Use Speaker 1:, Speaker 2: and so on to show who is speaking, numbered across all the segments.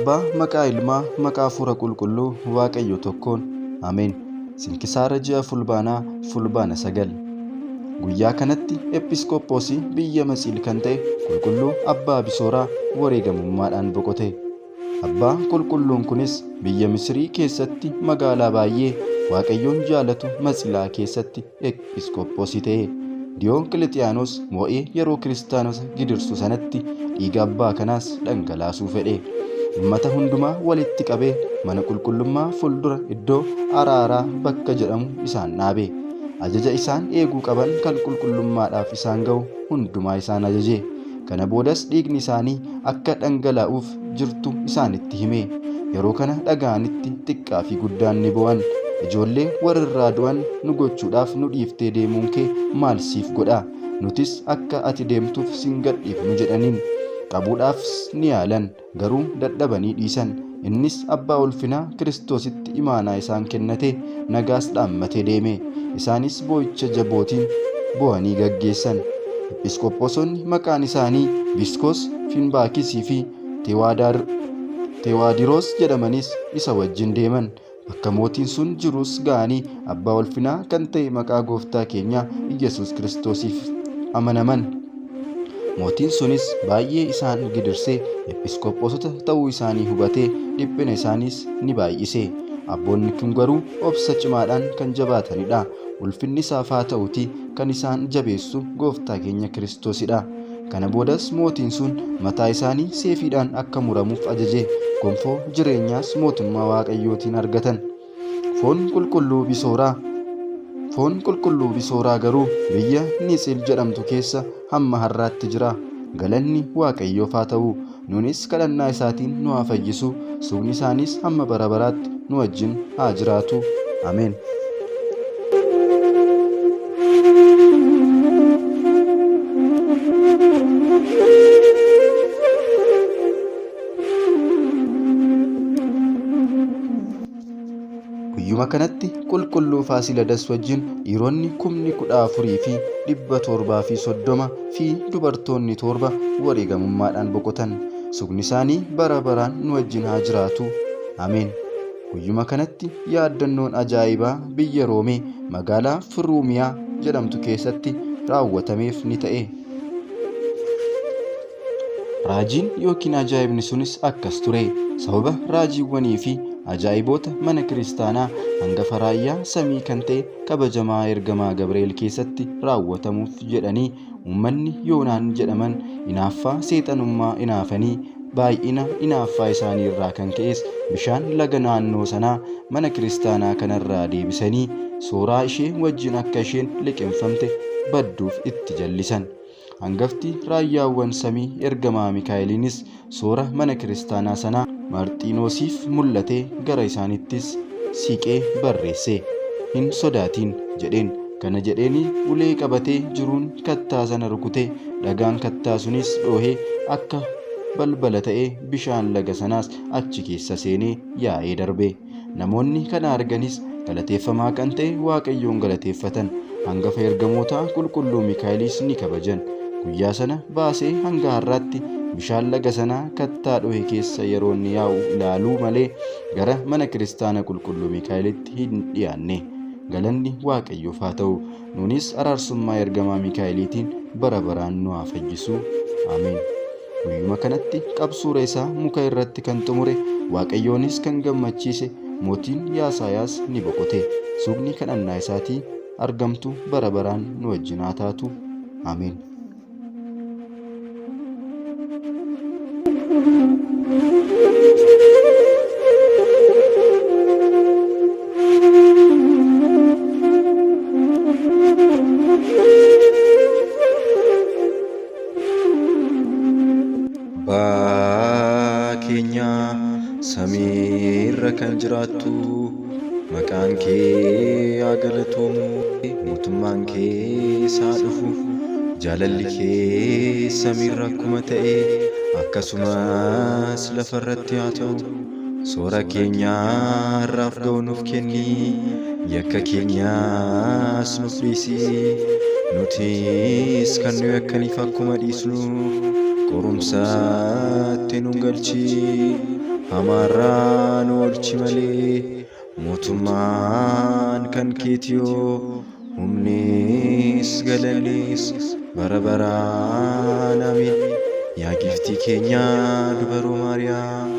Speaker 1: Abbaa, maqaa Ilmaa, maqaa Hafuura Qulqulluu Waaqayyo tokkoon. Ameen. Sinkisaara ji'a Fulbaanaa, Fulbaana 9. Guyyaa kanatti Episkoophoosii biyya Matsiil kan ta'e Qulqulluu Abbaa Bisooraa wareegamummaadhaan boqote. Abbaa Qulqulluun kunis biyya Misirii keessatti magaalaa baay'ee Waaqayyoon jaalatu Matsilaa keessatti Episkoophoosii ta'e. Diyoonqilixiyaanos moo'ee yeroo kiristaanota gidirsu sanatti dhiiga abbaa kanaas dhangalaasuu fedhe. Ummata hundumaa walitti qabee mana qulqullummaa fuuldura iddoo araaraa bakka jedhamu isaan dhaabe. Ajaja isaan eeguu qaban kan qulqullummaadhaaf isaan ga'u hundumaa isaan ajaje. Kana boodas dhiigni isaanii akka dhangalaa'uuf jirtu isaanitti hime. Yeroo kana dhaga'anitti xiqqaa fi guddaan ni boo'an. Ijoollee warrirraa du'an nu gochuudhaaf nu dhiiftee deemuun kee maal siif godha? Nutis akka ati deemtuuf sin gadhiifnu jedhaniin. Qabuudhaafs ni yaalan, garuu dadhabanii dhiisan. Innis abbaa ulfinaa Kiristoositti imaanaa isaan kennatee nagaas dhaammatee deeme. Isaanis boo'icha jabootiin boo'anii gaggeessan. Ephiisqophoosonni maqaan isaanii Biiskoos, Finbaakisii fi Tewaadiroos jedhamanis isa wajjin deeman. Bakka mootiin sun jirus ga'anii abbaa ulfinaa kan ta'e maqaa gooftaa keenyaa Iyyasuus Kiristoosiif amanaman. Mootiin sunis baay'ee isaan gidirsee episkoophoosota ta'uu isaanii hubatee dhiphina isaaniis ni baay'ise. Abboonni kun garuu obsa cimaadhaan kan jabaatanidha. Ulfinni isaaf haa ta'uutii kan isaan jabeessu gooftaa keenya Kiristoosidha. Kana boodas mootiin sun mataa isaanii seefiidhaan akka muramuuf ajaje. Gonfoo jireenyaas mootummaa Waaqayyootiin argatan. Foon qulqulluu Bisooraa Foon qulqulluu Bisooraa garuu biyya Nitsiil jedhamtu keessa hamma har'aatti jira. Galanni Waaqayyoof haa ta'u. Nuunis kadhannaa isaatiin nu haa fayyisu. Sugni isaaniis hamma bara baraatti nu wajjin haa jiraatu. Ameen. Guyyuma kanatti qulqulluu Faasiladas wajjin dhiironni kumni 14,730 fi dubartoonni 7 wareegamummaadhaan boqotan. Sugni isaanii bara baraan nu wajjin haa jiraatu. Ameen. Guyyuma kanatti yaaddannoon ajaa'ibaa biyya Roomee magaalaa Firuumiyaa jedhamtu keessatti raawwatameef ni ta'e. Raajiin yookiin ajaa'ibni sunis akkas ture. Sababa raajiiwwanii fi ajaa'iboota mana kiristaanaa hangafa raayyaa samii kan ta'e kabajamaa ergamaa Gabri'eel keessatti raawwatamuuf jedhanii uummanni Yoonaan jedhaman inaaffaa seexanummaa inaafanii baay'ina inaaffaa isaanii irraa kan ka'es bishaan laga naannoo sanaa mana kiristaanaa kanarraa deebisanii sooraa ishee wajjin akka isheen liqimfamte badduuf itti jallisan. Hangafti raayyaawwan samii ergamaa Mikaa'eliinis soora mana kiristaanaa sanaa Maarxiinoosiif mul'atee gara isaaniittis siiqee barreesse. Hin sodaatiin jedheen. Kana jedheenii ulee qabatee jiruun kattaa sana rukute, dhagaan kattaa sunis dhoohee akka balbala ta'ee bishaan laga sanaas achi keessa seenee yaa'ee darbe. Namoonni kana arganis galateeffamaa kan ta'e Waaqayyoon galateeffatan. Hangafa ergamootaa qulqulluu Mikaa'elis ni kabajan. Guyyaa sana baasee hanga har'aatti bishaan laga sanaa kattaa dhohe keessa yeroo inni yaa'u ilaaluu malee gara mana kiristaana qulqulluu Mikaa'elitti hin dhiyaanne. Galanni Waaqayyoof haa ta'u. Nuunis araarsummaa ergamaa Mikaa'eliitiin bara baraan nu haa fayyisu. Ameen. Guyyuma kanatti qabsuura isaa muka irratti kan xumure, Waaqayyoonis kan gammachiise mootiin Yaasaayaas ni boqote. Suuqni kadhannaa isaatii argamtu bara baraan nu wajjin haa taatu. Ameen. Abbaa keenya samiirra kan jiraattu, maqaan kee haa galatoomu, mootummaan kees haa dhufu, jaalalli kee samiirra akkuma ta'e akkasumas lafarratti haa ta'u. Soora keenya har'aaf ga'u nuuf kenni, yakka keenyas nuuf dhiisi, nutis kan nu yakkaniif akkuma dhiisnu, qorumsatti nun galchin, Hamaarraa nu oolchi malee mootummaan kan keetiyoo humnis galannis bara baraan amiin. Yaa giiftii keenya dubaroo Maariyaam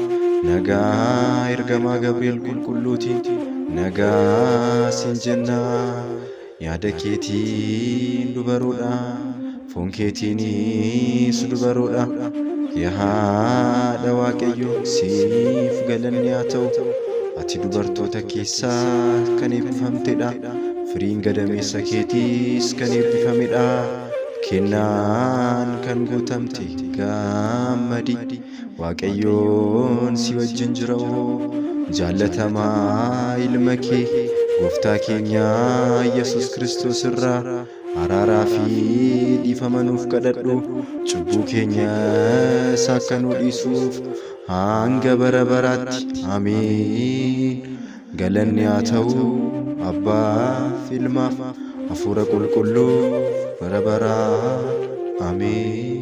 Speaker 1: nagaa ergamaa Gabri'eel qulqulluutiin nagaa siin jennaa. Yaada keetiin dubaroodha, foon keetiinis dubaroodha. Yaa haadha Waaqayyoo siif galanni haa ta'u. Ati dubartoota keessaa kan eebbifamtedha. Firiin gadameessa keetiis kan eebbifamedha. Kennaan kan guutamte gammadi. Waaqayyoon si wajjin jira oo jaallatamaa ilma kee gooftaa keenya Yesus Kiristoos irraa araaraa fi dhiifama nuuf kadhadhu cubbuu keenyas akka nu dhiisuuf hanga bara baraatti ameen. Galanni haa ta'u Abbaaf Ilmaaf Hafuura Qulqulluuf bara baraan ameen.